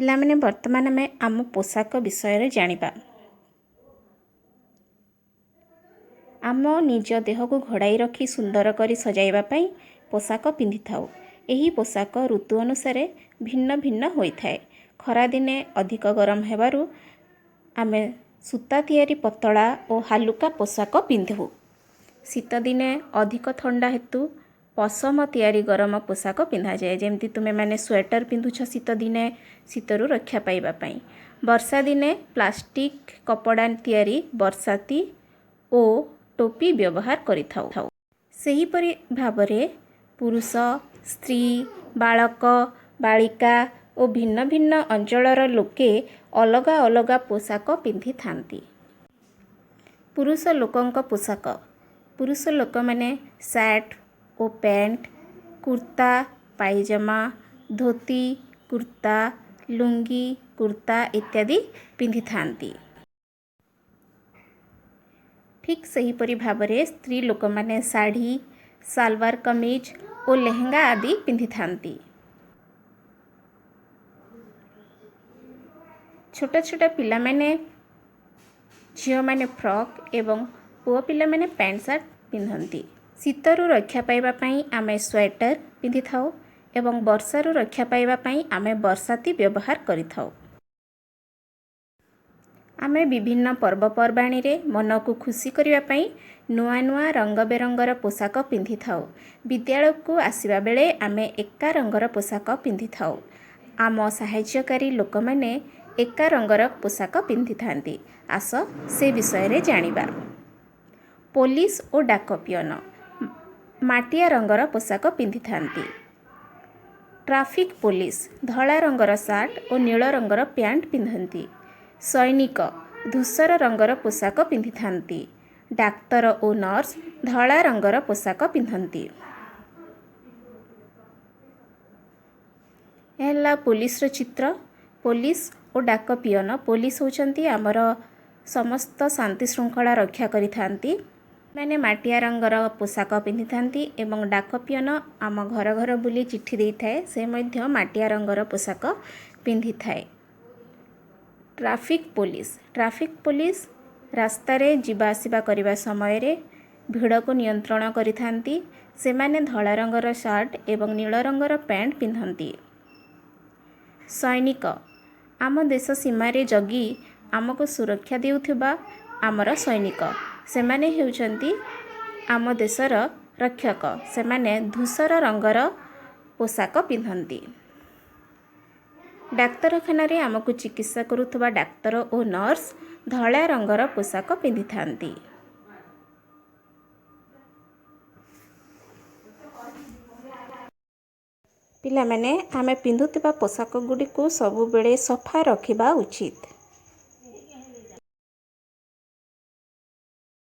ପିଲାମାନେ, ବର୍ତ୍ତମାନ ଆମେ ଆମ ପୋଷାକ ବିଷୟରେ ଜାଣିବା। ଆମ ନିଜ ଦେହକୁ ଘୋଡ଼ାଇ ରଖି ସୁନ୍ଦର କରି ସଜାଇବା ପାଇଁ ପୋଷାକ ପିନ୍ଧିଥାଉ। ଏହି ପୋଷାକ ଋତୁ ଅନୁସାରେ ଭିନ୍ନ ଭିନ୍ନ ହୋଇଥାଏ। ଖରାଦିନେ ଅଧିକ ଗରମ ହେବାରୁ ଆମେ ସୂତା ତିଆରି ପତଳା ଓ ହାଲୁକା ପୋଷାକ ପିନ୍ଧୁ। ଶୀତଦିନେ ଅଧିକ ଥଣ୍ଡା ହେତୁ ପଶମ ତିଆରି ଗରମ ପୋଷାକ ପିନ୍ଧାଯାଏ, ଯେମିତି ତୁମେମାନେ ସ୍ୱେଟର ପିନ୍ଧୁଛ ଶୀତଦିନେ ଶୀତରୁ ରକ୍ଷା ପାଇବା ପାଇଁ। ବର୍ଷା ଦିନେ ପ୍ଲାଷ୍ଟିକ୍ କପଡ଼ା ତିଆରି ବର୍ଷାତି ଓ ଟୋପି ବ୍ୟବହାର କରିଥାଉ। ସେହିପରି ଭାବରେ ପୁରୁଷ, ସ୍ତ୍ରୀ, ବାଳକ, ବାଳିକା ଓ ଭିନ୍ନ ଭିନ୍ନ ଅଞ୍ଚଳର ଲୋକେ ଅଲଗା ଅଲଗା ପୋଷାକ ପିନ୍ଧିଥାନ୍ତି। ପୁରୁଷ ଲୋକଙ୍କ ପୋଷାକ: ପୁରୁଷ ଲୋକମାନେ ସାର୍ଟ ଓ ପ୍ୟାଣ୍ଟ, କୁର୍ତ୍ତା, ପାଇଜାମା, ଧୋତି, କୁର୍ତ୍ତା, ଲୁଙ୍ଗି, କୁର୍ତ୍ତା ଇତ୍ୟାଦି ପିନ୍ଧିଥାନ୍ତି। ଠିକ୍ ସେହିପରି ଭାବରେ ସ୍ତ୍ରୀ ଲୋକମାନେ ଶାଢ଼ୀ, ସାଲୱାର କମିଜ ଓ ଲେହେଙ୍ଗା ଆଦି ପିନ୍ଧିଥାନ୍ତି। ଛୋଟ ଛୋଟ ପିଲାମାନେ, ଝିଅମାନେ ଫ୍ରକ୍ ଏବଂ ପୁଅ ପିଲାମାନେ ପ୍ୟାଣ୍ଟ ସାର୍ଟ ପିନ୍ଧନ୍ତି। ଶୀତରୁ ରକ୍ଷା ପାଇବା ପାଇଁ ଆମେ ସ୍ୱେଟର ପିନ୍ଧିଥାଉ ଏବଂ ବର୍ଷାରୁ ରକ୍ଷା ପାଇବା ପାଇଁ ଆମେ ବର୍ଷାତି ବ୍ୟବହାର କରିଥାଉ। ଆମେ ବିଭିନ୍ନ ପର୍ବପର୍ବାଣୀରେ ମନକୁ ଖୁସି କରିବା ପାଇଁ ନୂଆ ନୂଆ ରଙ୍ଗ ବେରଙ୍ଗର ପୋଷାକ ପିନ୍ଧିଥାଉ। ବିଦ୍ୟାଳୟକୁ ଆସିବା ବେଳେ ଆମେ ଏକା ରଙ୍ଗର ପୋଷାକ ପିନ୍ଧିଥାଉ। ଆମ ସାହାଯ୍ୟକାରୀ ଲୋକମାନେ ଏକା ରଙ୍ଗର ପୋଷାକ ପିନ୍ଧିଥାନ୍ତି। ଆସ, ସେ ବିଷୟରେ ଜାଣିବା। ପୋଲିସ ଓ ଡାକ ପିଅନ ମାଟିଆ ରଙ୍ଗର ପୋଷାକ ପିନ୍ଧିଥାନ୍ତି। ଟ୍ରାଫିକ୍ ପୋଲିସ ଧଳା ରଙ୍ଗର ସାର୍ଟ ଓ ନୀଳ ରଙ୍ଗର ପ୍ୟାଣ୍ଟ ପିନ୍ଧନ୍ତି। ସୈନିକ ଧୂସର ରଙ୍ଗର ପୋଷାକ ପିନ୍ଧିଥାନ୍ତି। ଡାକ୍ତର ଓ ନର୍ସ ଧଳା ରଙ୍ଗର ପୋଷାକ ପିନ୍ଧନ୍ତି। ଏହା ହେଲା ପୋଲିସର ଚିତ୍ର, ପୋଲିସ ଓ ଡାକ ପିଅନ। ପୋଲିସ ହେଉଛନ୍ତି ଆମର ସମସ୍ତ ଶାନ୍ତି ଶୃଙ୍ଖଳା ରକ୍ଷା କରିଥାନ୍ତି। ମାନେ ମାଟିଆ ରଙ୍ଗର ପୋଷାକ ପିନ୍ଧିଥାନ୍ତି ଏବଂ ଡାକ ପିଅନ ଆମ ଘର ଘର ବୁଲି ଚିଠି ଦେଇଥାଏ, ସେ ମଧ୍ୟ ମାଟିଆ ରଙ୍ଗର ପୋଷାକ ପିନ୍ଧିଥାଏ। ଟ୍ରାଫିକ୍ ପୋଲିସ: ଟ୍ରାଫିକ୍ ପୋଲିସ ରାସ୍ତାରେ ଯିବା ଆସିବା କରିବା ସମୟରେ ଭିଡ଼କୁ ନିୟନ୍ତ୍ରଣ କରିଥାନ୍ତି। ସେମାନେ ଧଳା ରଙ୍ଗର ସାର୍ଟ ଏବଂ ନୀଳ ରଙ୍ଗର ପ୍ୟାଣ୍ଟ ପିନ୍ଧନ୍ତି। ସୈନିକ: ଆମ ଦେଶ ସୀମାରେ ଜଗି ଆମକୁ ସୁରକ୍ଷା ଦେଉଥିବା ଆମର ସୈନିକ। ସେମାନେ ହେଉଛନ୍ତି ଆମ ଦେଶର ରକ୍ଷକ। ସେମାନେ ଧୂସର ରଙ୍ଗର ପୋଷାକ ପିନ୍ଧନ୍ତି। ଡାକ୍ତରଖାନାରେ ଆମକୁ ଚିକିତ୍ସା କରୁଥିବା ଡାକ୍ତର ଓ ନର୍ସ ଧଳା ରଙ୍ଗର ପୋଷାକ ପିନ୍ଧିଥାନ୍ତି। ପିଲାମାନେ, ଆମେ ପିନ୍ଧୁଥିବା ପୋଷାକ ଗୁଡ଼ିକୁ ସବୁବେଳେ ସଫା ରଖିବା ଉଚିତ।